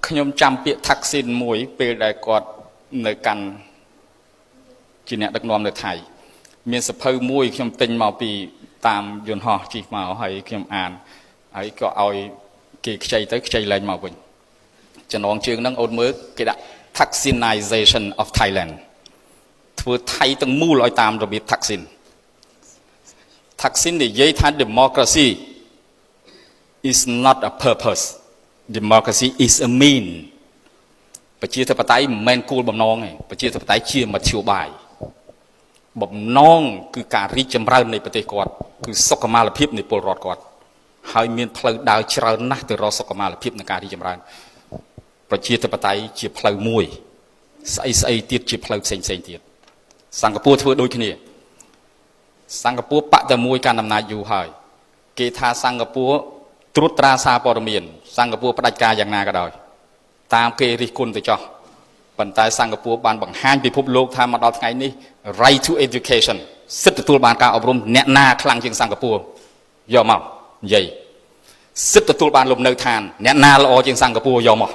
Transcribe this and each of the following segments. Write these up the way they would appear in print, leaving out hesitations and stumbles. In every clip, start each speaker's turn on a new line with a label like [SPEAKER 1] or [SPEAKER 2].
[SPEAKER 1] ខ្ញុំចាំពាក្យថាក់ស៊ីនមួយពេលដែលគាត់នៅកាន់ជាអ្នកដឹកនាំនៅថៃមានសភៅមួយខ្ញុំទិញមកពីតាមយន្តហោះជិះមកហើយខ្ញុំអានហើយក៏ឲ្យគេខ្ចីទៅខ្ចីលែងមកវិញចំណងជើងហ្នឹងអូនមើលគេដាក់ Thaksinization of Thailand ធ្វើថៃទាំងមូលឲ្យតាមរបៀបថាក់ស៊ីនថាក់ស៊ីននិយាយថា democracy is not a purpose, democracy is a mean. ប្រជាធិបតេយ្យមិនមែនគោលបំណងទេប្រជាធិបតេយ្យជាមធ្យោបាយបំណងគឺការរីកចម្រើននៃប្រទេសគាត់គឺសុខុមាលភាពនៃពលរដ្ឋគាត់ហើយមានផ្លូវដើរច្រើនណាស់ទៅរកសុខុមាលភាពនៃការរីកចម្រើនប្រជាធិបតេយ្យជាផ្លូវមួយស្អីស្អីទៀតជាផ្លូវផ្សេងផ្សេងទៀតសិង្ហបុរីធ្វើដូចគ្នាសិង្ហបុរីបកតែមួយកាន់អំណាចយូរហើយគេថាសិង្ហបុរីត្រួតត្រាសារព័ត៌មានសិង្ហបុរីផ្ដាច់ការយ៉ាងណាក៏ដោយតាមគេរិះគន់ទៅចោះប៉ុន្តែសិង្ហបុរីបានបង្ហាញពិភពលោកថាមកដល់ថ្ងៃនេះ right to education សិទ្ធិទទួលបានការអប់រំអ្នកណាខ្លាំងជាងសិង្ហបុរីយកមកនិយាយសិទ្ធិទទួលបានលំនៅឋានអ្នកណាល្អជាងសិង្ហបុរីយកមក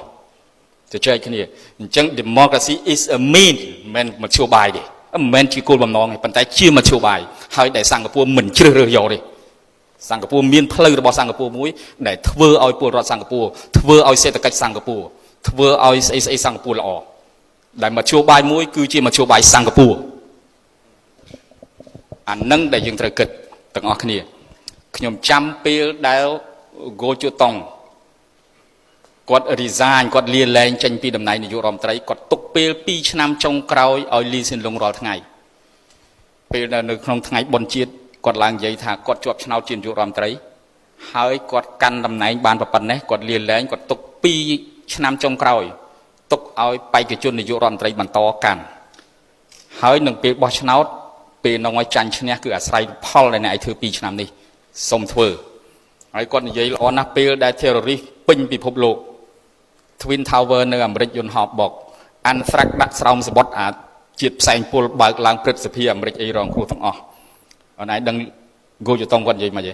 [SPEAKER 1] ជជែកគ្នាអញ្ចឹង democracy is a mean មិនមែនមធ្យោបាយទេមិនមែនជាគោលបំណងទេប៉ុន្តែជាមធ្យោបាយហើយដែលសិង្ហបុរីមិនជ្រើសរើសយកទេសិង្ហបុរីមានផ្លូវរបស់សិង្ហបុរីមួយដែលធ្វើឲ្យពលរដ្ឋសិង្ហបុរីធ្វើឲ្យសេដ្ឋកិច្ចសិង្ហបុរីធ្វើឲ្យស្អីស្អីសិង្ហបុរីល្អដែលមធ្យោបាយមួយគឺជាមធ្យោបាយសិង្ហបុរីអានឹងដែលយើងត្រូវគិតទាំងអស់គ្នាខ្ញុំចាំពេលដែលហ្គោជូតុងគាត់ resign គាត់លាលែងចេញពីតំណែងនាយករដ្ឋមន្ត្រីគាត់ទុកពេល2ឆ្នាំចុងក្រោយឲ្យលីស៊ិនលុងរាល់ថ្ងៃពេលដែលនៅក្នុងថ្ងៃបុណ្យជាតិគាត់ឡើងនិយាយថាគាត់ជាប់ឆ្នោតជានាយករដ្ឋមន្ត្រីហើយគាត់កាន់តំណែងបានប៉ុណ្ណេះគាត់លាលែងគាត់ទុក2ឆ្នាំចុងក្រោយទុកឲ្យបេក្ខជននាយករដ្ឋមន្ត្រីបន្តកាន់ហើយនឹងពេលបោះឆ្នោតពេលនោះឲ្យចាញ់ឈ្នះគឺអាស្រ័យផលដែលអ្នកឯងធ្វើ2ឆ្នាំនេះសុំធ្វើហើយគាត់និយាយល្អណាស់ពេលដែល terrorist ពេញពិភពលោក Twin Tower នៅអាមេរិកយន្តហោះបុក anthrax ដាក់ស្រោមសបុតអាជាតិផ្សែងពុលបើកឡើងព្រឹទ្ធសភាអាមេរិកអីរងគ្រោះទាំងអស់អនឯងដឹងហ្គោជតុងគាត់និយាយមកទេ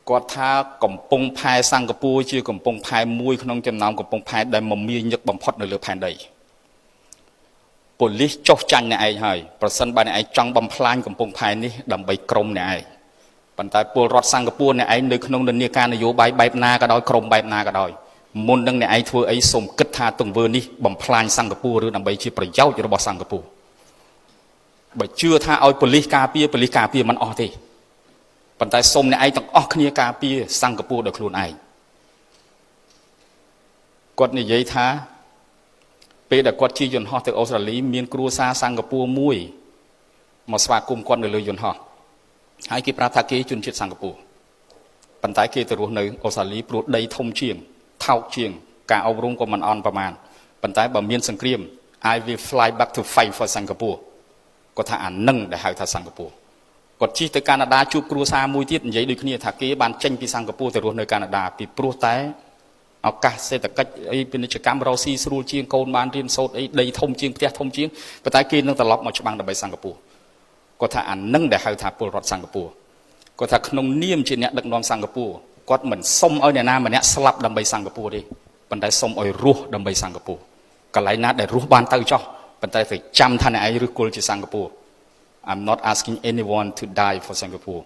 [SPEAKER 1] គាត់ថាកំពង់ផែសិង្ហបុរីជាកំពង់ផែមួយក្នុងចំណោមកំពង់ផែដែលមមាញឹកបំផុតនៅលើផែនដីប៉ូលីសចុះចាញ់អ្នកឯងហើយប្រសិនបើអ្នកឯងចង់បំផ្លាញកំពង់ផែនេះដើម្បីក្រុមអ្នកឯងប៉ុន្តែពលរដ្ឋសិង្ហបុរីអ្នកឯងនៅក្នុងនិន្នាការនយោបាយបែបណាក៏ដោយក្រុមបែបណាក៏ដោយមុននឹងអ្នកឯងធ្វើអីសូមគិតថាទង្វើនេះបំផ្លាញសិង្ហបុរីឬដើម្បីជាប្រយោជន៍របស់សិង្ហបុរីបើជឿថាឲ្យប៉ូលីសការពារប៉ូលីសការពារមិនអស់ទេប៉ុន្តែសូមអ្នកឯងទាំងអស់គ្នាការពារសិង្ហបុរីដោយខ្លួនឯងគាត់និយាយថាពេលដែលគាត់ជិះយន្តហោះទៅអូស្ត្រាលីមានគ្រួសារសិង្ហបុរីមួយមកស្វាគមន៍គាត់នៅលើយន្តហោះហើយគេប្រាប់ថាគេជនជាតិសិង្ហបុរីប៉ុន្តែគេទៅរស់នៅអូស្ត្រាលីព្រោះដីធំជាងថោកជាងការអប់រំក៏មិនអន់ប្រមាណប៉ុន្តែបើមានសង្គ្រាម I will fly back to fight for Singapore. គាត់ថាអានឹងដែលហៅថាសិង្ហបុរីគាត់ជិះទៅកាណាដាជួបគ្រួសារមួយទៀតនិយាយដូចគ្នាថាគេបានចេញពីសិង្ហបុរីទៅរស់នៅកាណាដាពីព្រោះតែឱកាសសេដ្ឋកិច្ចអីពាណិជ្ជកម្មរកស៊ីស្រួលជាងកូនបានរៀនសូត្រអីដីធំជាងផ្ទះធំជាងប៉ុន្តែគេនឹងត្រឡប់មកច្បាំងដើម្បីសិង្ហបុរីគាត់ថាអានឹងដែលហៅថាពលរដ្ឋសិង្ហបុរីគាត់ថាក្នុងនាមជាអ្នកដឹកនាំសិង្ហបុរីគាត់មិនសុំឲ្យអ្នកណាម្នាក់ស្លាប់ដើម្បីសិង្ហបុរីទេប៉ុន្តែសុំឲ្យរស់ដើម្បីសិង្ហបុរីកន្លែងណាដែលរស់បានទៅចោះប៉ុន្តែត្រូវចាំថាអ្នកឯងរស់គល់ជាសិង្ហបុរី I'm not asking anyone to die for Singapore.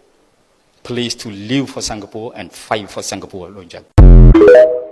[SPEAKER 1] Please to live for Singapore and fight for Singapore. ដូចអញ្ចឹង។